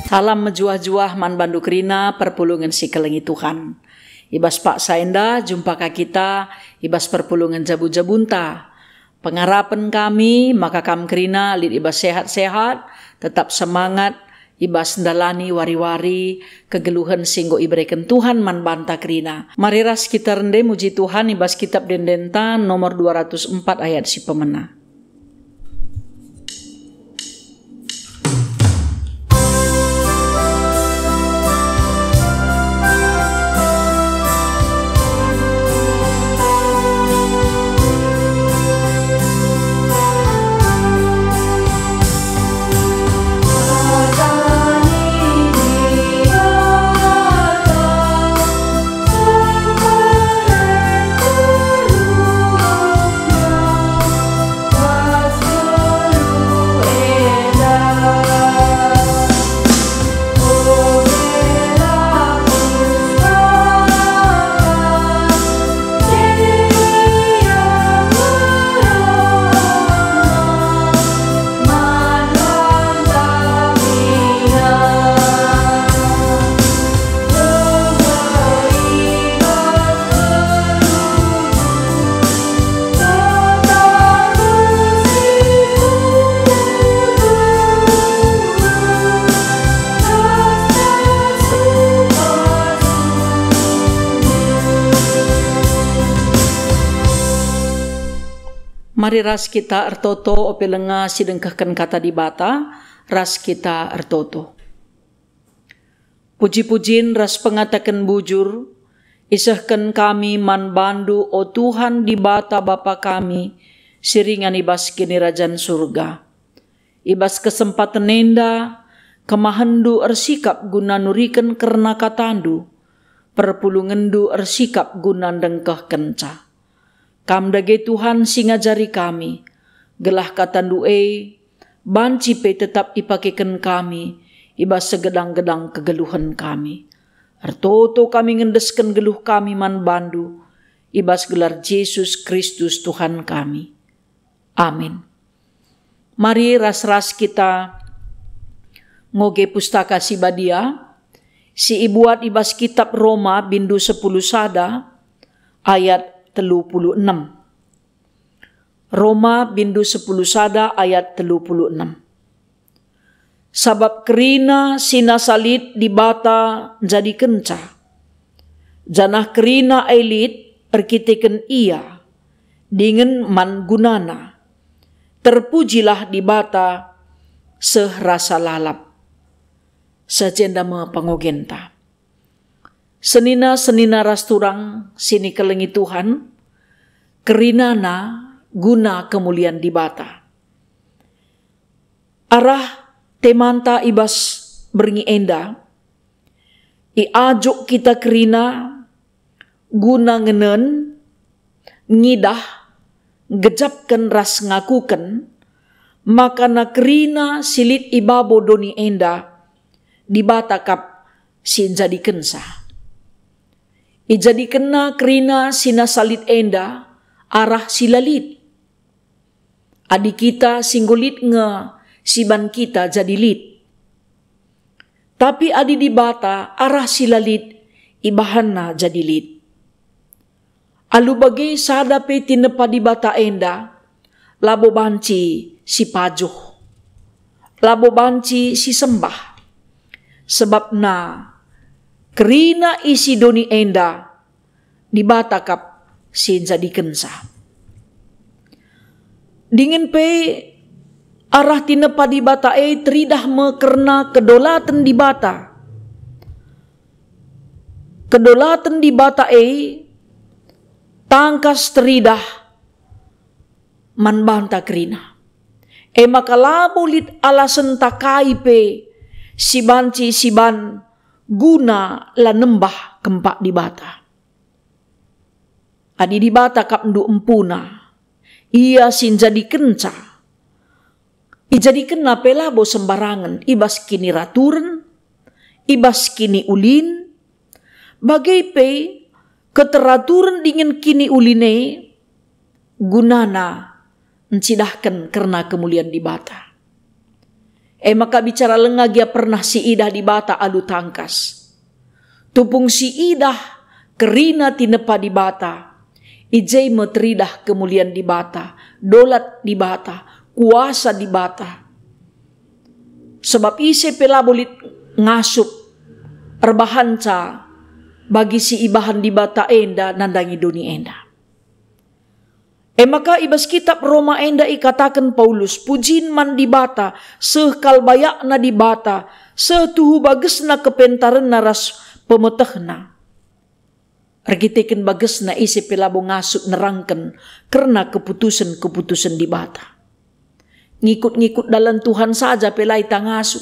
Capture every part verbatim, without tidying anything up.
Salam mejuah-juah man bandu kerina perpulungen si kelengi Tuhan. I bas paksa enda jumpa ka kita i bas perpulungen jabu-jabunta. Pengarapen kami maka kam kerina lit i bas sehat-sehat, tetap semangat i bas ndalani wari-wari kegeluhen si enggo ibereken Tuhan man banta kerina. Mari ras kita rende muji Tuhan i bas kitab Ende-endenta nomor dua ratus empat ayat si pemena. Mari ras kita ertoto, ope lenga si dengkehken Kata Dibata, ras kita ertoto. Puji-pujin ras pengataken bujur isehken kami man bandu, o Tuhan Dibata Bapa kami, si ringan i bas Kinirajan Surga. I bas kesempaten enda, kemahenndu ersikap guna nuriken kerna katandu, perpulungenndu ersikap guna ndengkehkenca. Kam dage Tuhan si ngajari kami, gelah katandu e banci pe tetap ipakeken kami i bas segedang-gedang kegeluhen kami. Ertoto kami ngendesken geluh kami man bandu, i bas gelar Jesus Kristus Tuhan kami. Amin. Mari ras-ras kita ngoge Pustaka Si Badia, si ibuat i bas kitab Roma bindu sepuluh sada ayat telu puluh enem. Roma bindu sepuluh sada ayat telu puluh enem. Sabap kerina si nasa lit Dibata njadikenca, janah kerina e lit erkiteken Ia, dingen man gunana. Terpujilah Dibata seh rasa lalap. Seh jenda me pengogenta. Senina-senina ras turang si nikelengi Tuhan, kerinana guna kemulian Dibata. Arah temanta i bas berngi enda, iajuk kita kerina guna ngenen, ngidah, gejapken ras ngakuken maka na kerina si lit i babo doni enda Dibata kap si njadikenca. Ijadikenna kerina si nasa lit enda arah si la lit. Adi kita si enggo lit nge siban kita jadi lit. Tapi adi Dibata arah si la lit ibahanNa jadi lit. Alu bage sada pe tinepa Dibata enda labo banci sipajuh, labo banci sisembah, sebabna kerina isi doni enda Dibata kap si njadikenca. Dingen pe arah tinepa Dibata e teridah me kerna kedolaten Dibata. Kedolaten Dibata e tangkas teridah man banta kerina. E maka labo lit alasenta kai pe si banci siban guna la nembah kempak Dibata. Adi Dibata kap ndu empuna, Ia si njadikenca. IjadikenNa pe labo sembarangen, i bas kiniraturen, i bas kiniulin, bage pe keteraturen dingen kiniulin e gunana ncidahken kerna kemulian Dibata. E maka bicara lenga gia pernah siidah Dibata alu tangkas. Tupung siidah kerina tinepa Dibata, i je me teridah kemulian Dibata, dolat Dibata, kuasa Dibata. Sebab ise pe labo lit ngasup erbahanca bagi si ibahan Dibata enda nandangi doni enda. E maka i bas kitab Roma enda ikataken Paulus, "Pujin man Dibata, seh kal bayakna Dibata, seh tuhu bagesna kepentarenna ras pemetehna." Erkiteken bagesna ise pe labo ngasup nerangken kerna keputusen-keputusen Dibata. Ngikut-ngikut dalan Tuhan saja pe la itangasup.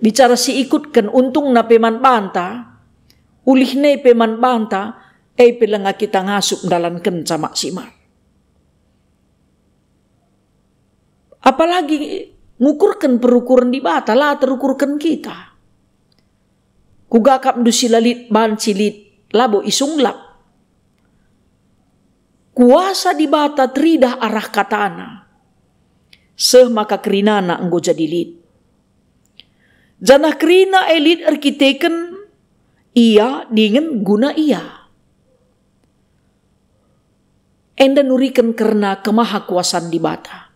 Bicara si ikutken untungna pe man banta, ulihna pe man banta, e pe langa kita ngasup ndalankenca maksimal. Apalagi ngukurken perukuren Dibata, la terukurken kita. Kuga kap ndu si la lit banci lit, labo isunglap. Kuasa Dibata teridah arah katana, seh maka kerinana enggo jadi lit. Janah kerina e lit erkiteken ia dingen guna ia. Enda nuriken kerna kemahakuasan Dibata.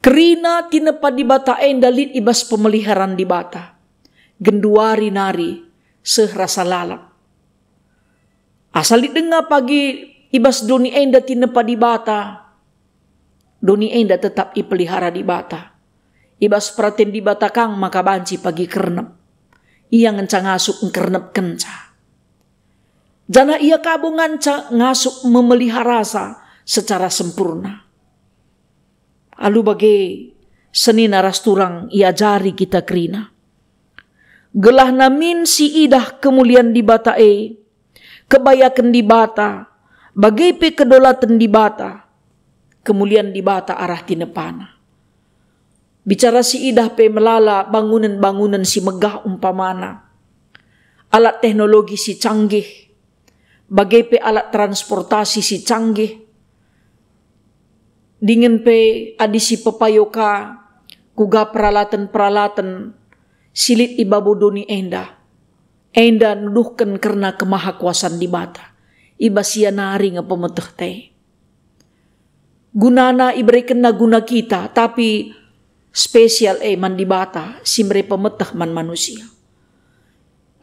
Kerina tinepa Dibata enda lit i bas pemeliharan Dibata, genduari nari seh rasa lalap. Asa lit denga pagi i bas doni enda tinepa Dibata, doni enda tetap ipelihara Dibata. I bas peraten Dibata kang maka banci pagi kernep. Ia ngenca ngasup ngkernepkenca. Janah ia kabo nganca ngasup memeliharasa secara sempurna. Alu bage, senina ras turang iajari kita kerina. Gelahna min siidah kemulian Dibata e, kebayaken Dibata, bage pe kedolaten Dibata, kemulian Dibata arah tinepana. Bicara siidah pe melala bangunen-bangunen si megah umpamana, alat teknologi si canggih, bage pe alat transportasi si canggih, dingen pe adi si pepayo ka kuga peralaten-peralaten si lit i babo doni enda, enda nuduhken kerna kemahakuasan Dibata, i bas ia nari nge pemetehta e. Gunana iberekenna guna kita, tapi spesial e man Dibata si mere pemeteh man manusia.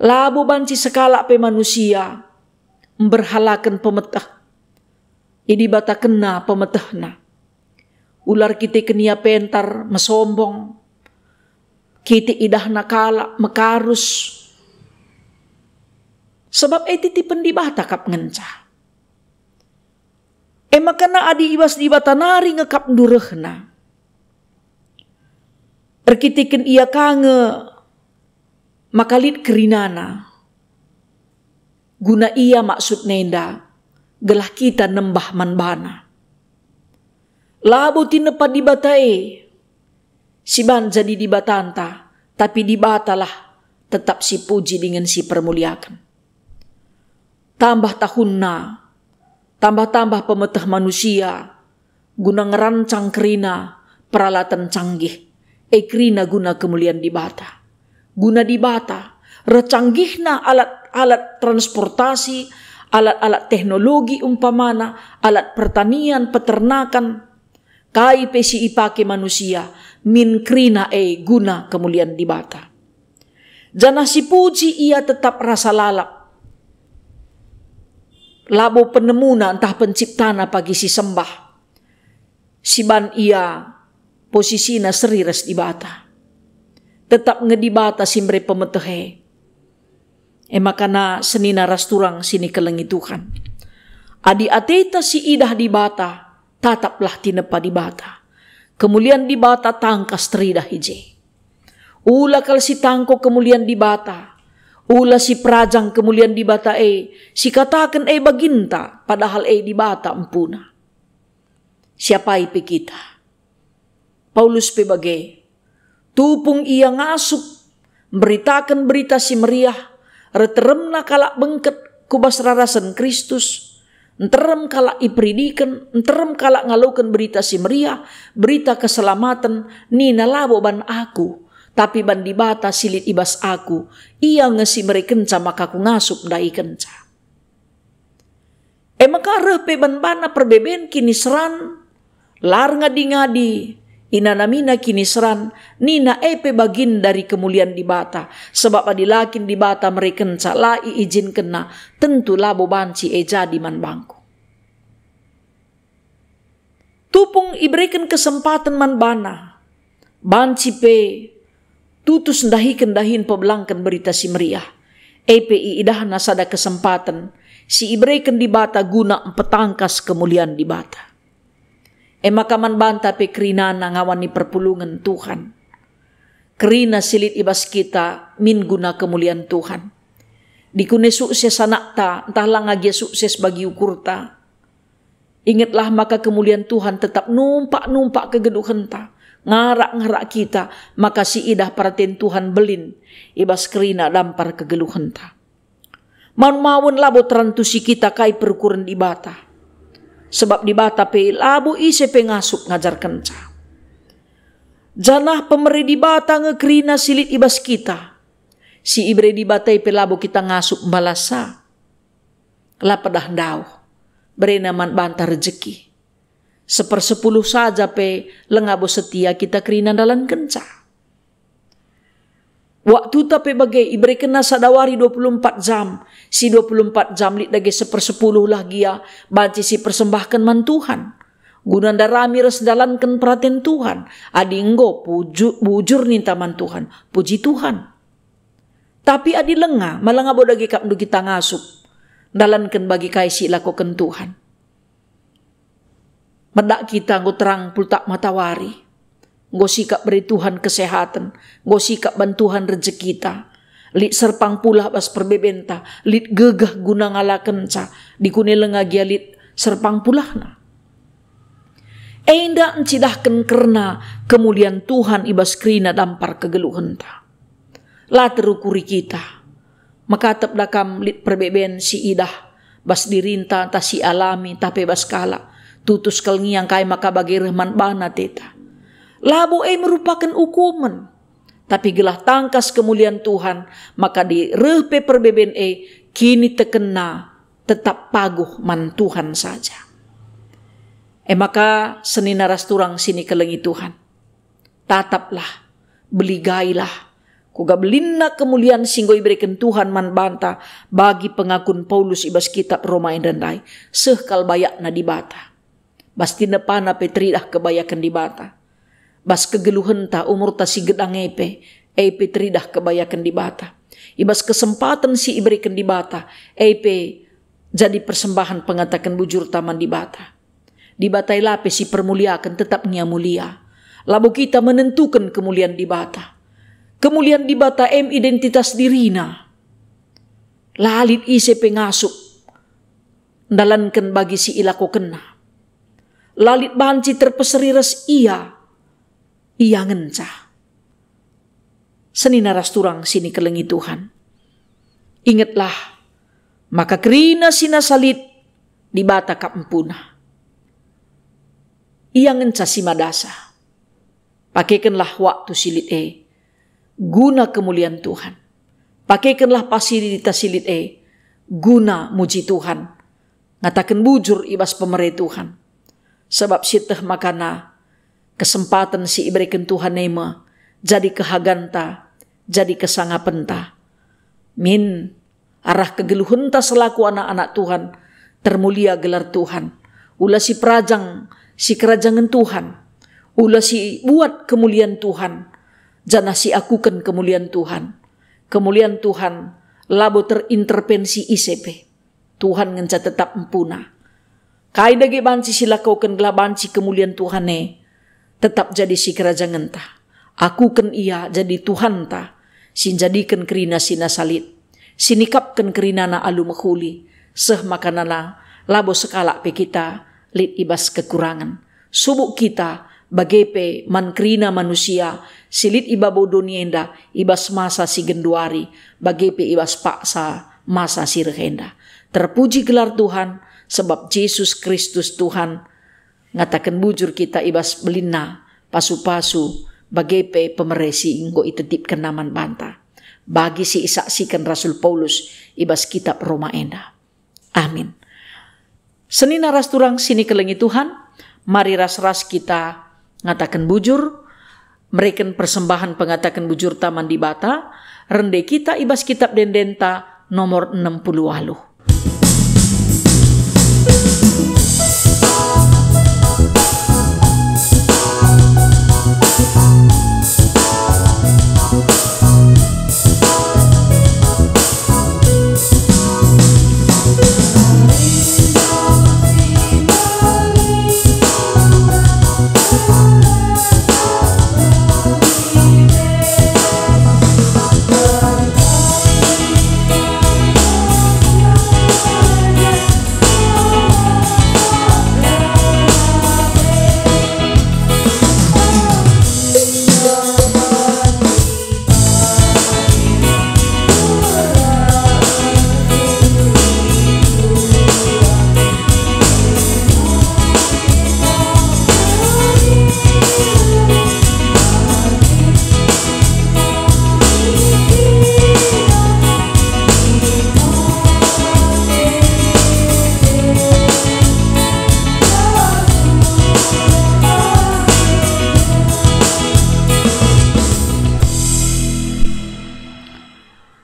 Labo banci sekalak pe manusia mberhalaken pemeteh, idibatakenna pemetehna. Ula erkiteken ia pentar, mesombong, kitik idahna kalak, mekarus. Sebab e titipen Dibata kap ngenca. E maka adi i bas Dibata nari nge kap ndu rehna, erkiteken ia ka nge maka lit kerinana. Guna ia maksudna enda, gelah kita nembah man bana. Labo tinepa Dibata e si ban jadi Dibatanta, tapi Dibatalah tetap sipuji dingen sipermuliaken. Tambah tahunna, tambah-tambah pemeteh manusia guna ngerancang kerina peralatan canggih, e kerina guna kemulian Dibata. Guna Dibata, reh canggihna alat-alat transportasi, alat-alat teknologi umpamana, alat pertanian, peternakan, kai pe si ipake manusia, min kerina e guna kemulian Dibata. Janah sipuji ia tetap rasa lalap. Labo penemuna ntah penciptana pagi sisembah, si ban ia posisina seri ras Dibata. Tetap nge Dibata si mere pemeteh e. E maka senina ras turang si nikelengi Tuhan, adi ateta si idah Dibata, tataplah tinepa Dibata. Kemulian Dibata tangkas teridah i je. Ula kal sitangko kemulian Dibata, ula siperajang kemulian Dibata e, sikataken e baginta, padahal e Dibata empuna. Siapai pe kita. Paulus pe bage. Tupung ia ngasup mberitaken Berita Si Meriah, erteremna kalak bengket ku bas rarasen Kristus, Nterem kalak iperidiken, nterem kalak ngaloken Berita Si Meriah, berita keselamaten, nina labo ban aku, tapi ban Dibata si lit i bas aku, Ia nge si merekenca maka kungasup ndahikenca. E maka reh pe ban bana perbeben kiniseran, lar ngadi-ngadi, inanamina kiniseran, nina e pe bagin dari kemulian Dibata, sebab adi la kin Dibata merekenca la iijinkenna, tentu labo banci e jadi man bangku. Tupung ibereken kesempaten man bana, banci pe tutus ndahiken dahin pebelangken Berita Si Meriah. E pe iidahna sada kesempaten si ibereken Dibata guna mpetangkas kemulian Dibata. E maka man banta pe kerinana ngawani perpulungen Tuhan. Kerina si lit i bas kita min guna kemulian Tuhan. Dikune sukses anakta, ntah langa gia sukses bagi ukurta. Ingetlah maka kemulian Tuhan tetap numpak-numpak kegeluhenta, ngarak-ngarak kita, maka si idah peraten Tuhan belin i bas kerina dampar kegeluhenta. Maun-maun labo terantusi kita kai perukuren Dibata, sebab Dibata pe labo ise pe ngasup ngajarkenca. Janah pemere Dibata nge kerina si lit i bas kita. Si ibere Dibata pe labo kita ngasup mbalasa. La pedah ndauh, berena man banta rejeki. Sepersepuluh saja pe labo setia kita kerina ndalankenca. Waktuta pe bage iberekenna sada wari dua puluh empat jam, si dua puluh empat jam lit dage sepersepuluh lah gia banci sipersembahken man Tuhan, guna ndarami ras ndalanken peraten Tuhan. Adi enggo puju-, bujur ninta man Tuhan, puji Tuhan. Tapi adi lenga, malah labo dage kap ndu kita ngasup ndalanken bagi kai si ilakoken Tuhan. Medak kita enggo terang pultak matawari, enggo sikap beri Tuhan kesehaten, enggo sikap ban Tuhan rejekita. Lit serpang pulah bas perbebenta, lit gegeh guna ngalakenca, dikune lenga gia lit serpang pulahna. Enda ncidahken kerna kemulian Tuhan i bas kerina dampar kegeluhenta. La terukuri kita. Mekatepda kam lit perbeben si idah bas dirinta ntah si alami ntah pe bas kalak. Tutus kal ngiang kai maka bage reh man bana ateta. Labo e merupaken ukumen, tapi gelah tangkas kemulian Tuhan, maka adi reh pe perbeben e, kinitekenna tetap paguh man Tuhan saja. E maka senina ras turang si nikelengi Tuhan. Tataplah, beligailah, kuga belinna kemulian si enggo ibereken Tuhan man banta bagi pengakun Paulus i bas kitab Roma enda ndai, seh kal bayakna Dibata. Bas tinepana pe teridah kebayaken Dibata. Bas kegeluhenta umurta si gedang e pe, e pe teridah kebayaken Dibata. I bas kesempaten si ibereken Dibata, e pe jadi persembahen pengataken bujurta man Dibata. Dibata e la pe si permuliaken, tetap ngia mulia. Labo kita menentuken kemulian Dibata. Kemulian Dibata em identitas diriNa. La lit ise pe ngasup ndalanken bagi si ilakokenNa. La lit banci terpeseri ras Ia. Ia ngenca. Senina ras turang si nikelengi Tuhan. Ingetlah, maka kerina si nasa lit Dibata kap empuna. Ia ngenca si madasa. Pakekenlah waktu si lit e guna kemulian Tuhan. Pakekenlah fasilitas si lit e guna muji Tuhan. Ngataken bujur i bas pemere Tuhan. Sabap sieteh makana kesempaten si ibereken Tuhan e me jadi kehaganta, jadi kesangapenta. Min, arah kegeluhenta selaku anak-anak Tuhan, termulia gelar Tuhan. Ula si perajang si kerajangen Tuhan. Ula si buat kemulian Tuhan, janah si akuken kemulian Tuhan. Kemulian Tuhan labo terintervensi ise pe. Tuhan ngenca tetap empuna. Kai dage banci silakoken gelah banci kemulian Tuhan e tetap jadi sikerajangenta. Akuken Ia jadi Tuhanta, si njadiken kerina si nasa lit, si nikapken kerinana alu mehuli, seh makana labo sekalak pe kita lit i bas kekurangen. Subuk kita, bage pe man kerina manusia si lit i babo doni enda, i bas masa si genduari, bage pe i bas paksa masa si reh enda. Terpuji gelar Tuhan, Sebab Jesus Kristus Tuhan ngataken bujur kita i bas belinna pasu-pasu, bage pe pemere si enggo ititipkenNa man banta. Bagi si isaksiken Rasul Paulus i bas kitab Roma enda. Amin. Senina ras turang si nikelengi Tuhan, mari ras-ras kita ngataken bujur, mereken persembahen pengataken bujurta man Dibata, rende kita i bas kitab ende-endenta nomor enam puluh waluh.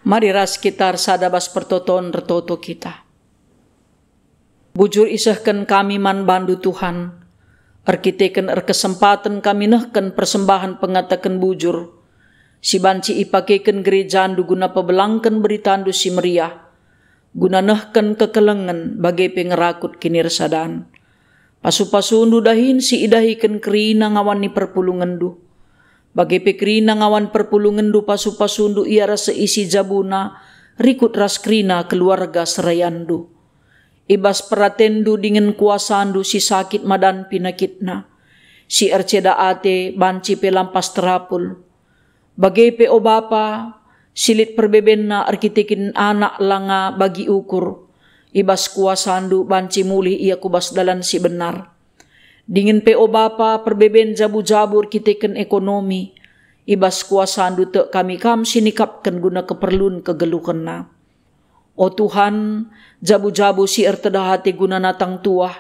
Mari ras kita ersada bas pertoton ertoto kita. Bujur isehken kami man bandu, Tuhan, erkiteken erkesempaten kami nehken persembahen pengataken bujur, si banci ipakeken gerejandu guna pebelangken beritandu si meriah, guna nehken kekelengen bage pe ngerakut kinirsadan. Pasu-pasundu dahin si idahiken kerina ngawan ni perpulungenndu. Bage pe kerina ngawan perpulungenndu pasu-pasundu ia ras seisi jabuna, rikut ras kerina keluarga serayanndu. I bas peratenndu dingen kuasandu si sakit madan pinakitna, si erceda ate banci pe lampas terapul. Bage pe, o Bapa, si lit perbebenna erkiteken anak langa bagi ukur, i bas kuasandu banci mulih ia ku bas dalan si benar. Dingen pe, o Bapa, perbeben jabu-jabu erkiteken ekonomi, i bas kuasandu tek kami kam si nikapken guna keperlun kegeluhenna. O Tuhan, jabu-jabu si ertedah ate guna natang tuah,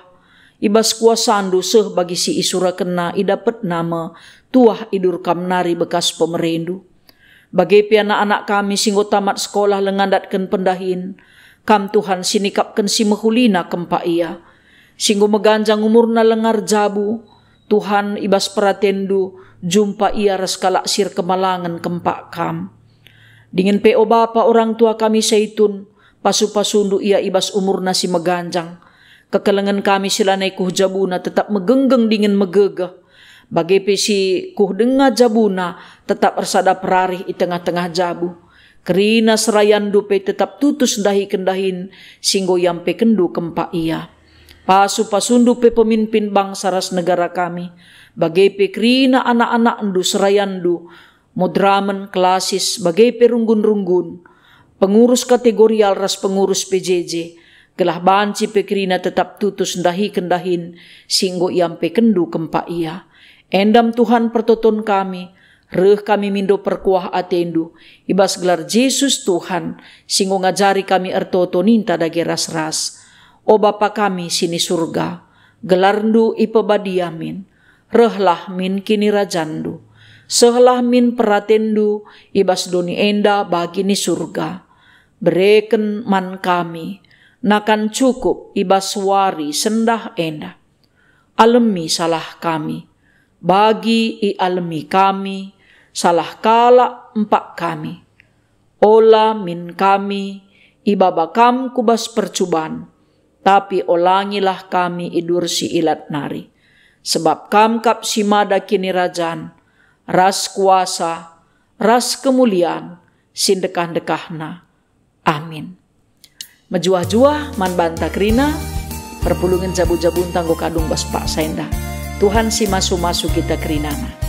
i bas kuasandu seh bagi si isurakenna idapetna me tuah idur kam nari bekas pemerendu. Bage pe anak-anak kami si enggo tamat sekolah langa ndatken pendahin, kam Tuhan si nikapken si mehulina kempak ia. Si enggo meganjang umurna langa erjabu, Tuhan, i bas peratenndu, jumpa ia ras kalak si erkemalangen kempak kam. Dingen pe, o Bapa, orang tua kami Saitun, pasu-pasundu ia i bas umurna si meganjang. Kekelengen kami si lanai kuh jabuna tetap megenggeng dingen megegeh. Bage pe si kuh denga jabuna tetap ersada perarih i tengah-tengah jabu. Kerina serayanndu pe tetap tutus ndahiken dahin si enggo iampekenndu kempak ia. Pasu-pasundu pe pemimpin bangsa ras negara kami, bage pe kerina anak-anakndu serayanndu, Mudramen, Klasis, bage pe runggun-runggun, pengurus kategorial ras pengurus P J J, gelah banci pe kerina tetap tutus ndahiken dahin si enggo iampekenndu kempak ia. Endam Tuhan pertoton kami, reh kami mindo perkuah atendu, i bas gelar Jesus Tuhan, si enggo ngajari kami ertoto ninta dage ras-ras. O Bapa kami si ni Surga, gelarndu ipebadia min, rehlah min kinirajanndu, sehlah min peratenndu i bas doni enda bagi ni Surga. Bereken man kami nakan cukup i bas wari sendah enda. Alemi salah kami, bagi ialemi kami salah kalak empak kami. Ola min kami ibaba kam ku bas percuban, tapi olangilah kami i dur si ilat nari. Sebab kam kap si mada kinirajan, ras kuasa, ras kemulian si ndekah-ndekahna. Amin. Mejuah-juah man banta kerina, perpulungen jabu-jabunta enggo kadung bas paksa enda. Tuhan si masu-masu kita kerinana.